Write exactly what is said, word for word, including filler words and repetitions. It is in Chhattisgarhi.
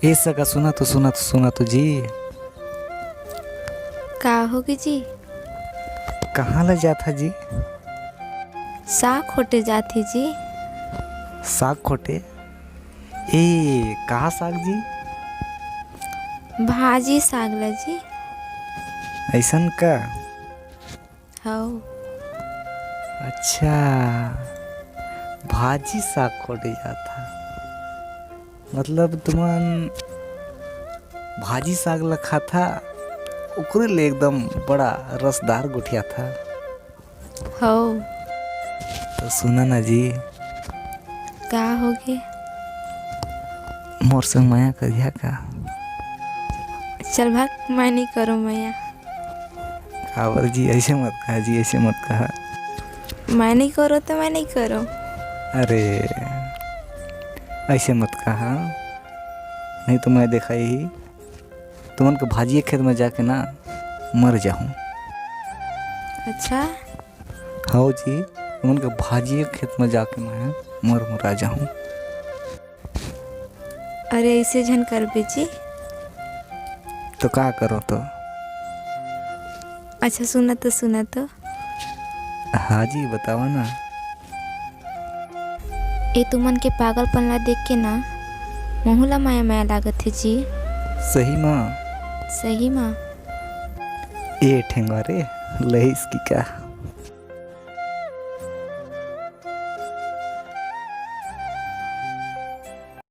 ए सगा, सुना तो, सुना तो, सुना तो जी। का होगे जी? कहाँ ला जाथा जी? साग खोटे जाथे जी। साग खोटे? ए, का साग जी? भाजी साग ला जी। ऐसन का? हव। अच्छा, भाजी साग खोटे जाथा। मतलब तुमन भाजी साग ला खाता, ओकरे ले एकदम बड़ा रसदार गोठियाथा। हव। तो सुना ना जी। का होगे? मोर संग मया करिहा का? चल भाग, मैं नहीं करो मया। काबर जी, ऐसे मत कहा जी, ऐसे मत कहा। मैं नहीं करो तो मैं नहीं करो। अरे, ऐसे मत कहा, नहीं तो मैं देखा ही तुमन के भाजिए खेत में जाके ना मर जाहूँ। अच्छा? हव जी, तुमन के भाजिए खेत में जाके मैं मर मुरा जाहूँ। अरे, ऐसे झन करबे जी। तो का करो तो? अच्छा, सुना तो, सुना तो। हाँ जी, बतावा ना। ए तुमन के पागलपन ला देख के ना, महू ला मया मया लागत हे जी। सही मा? सही मा। ए ठेंगा रे, लहिस की का?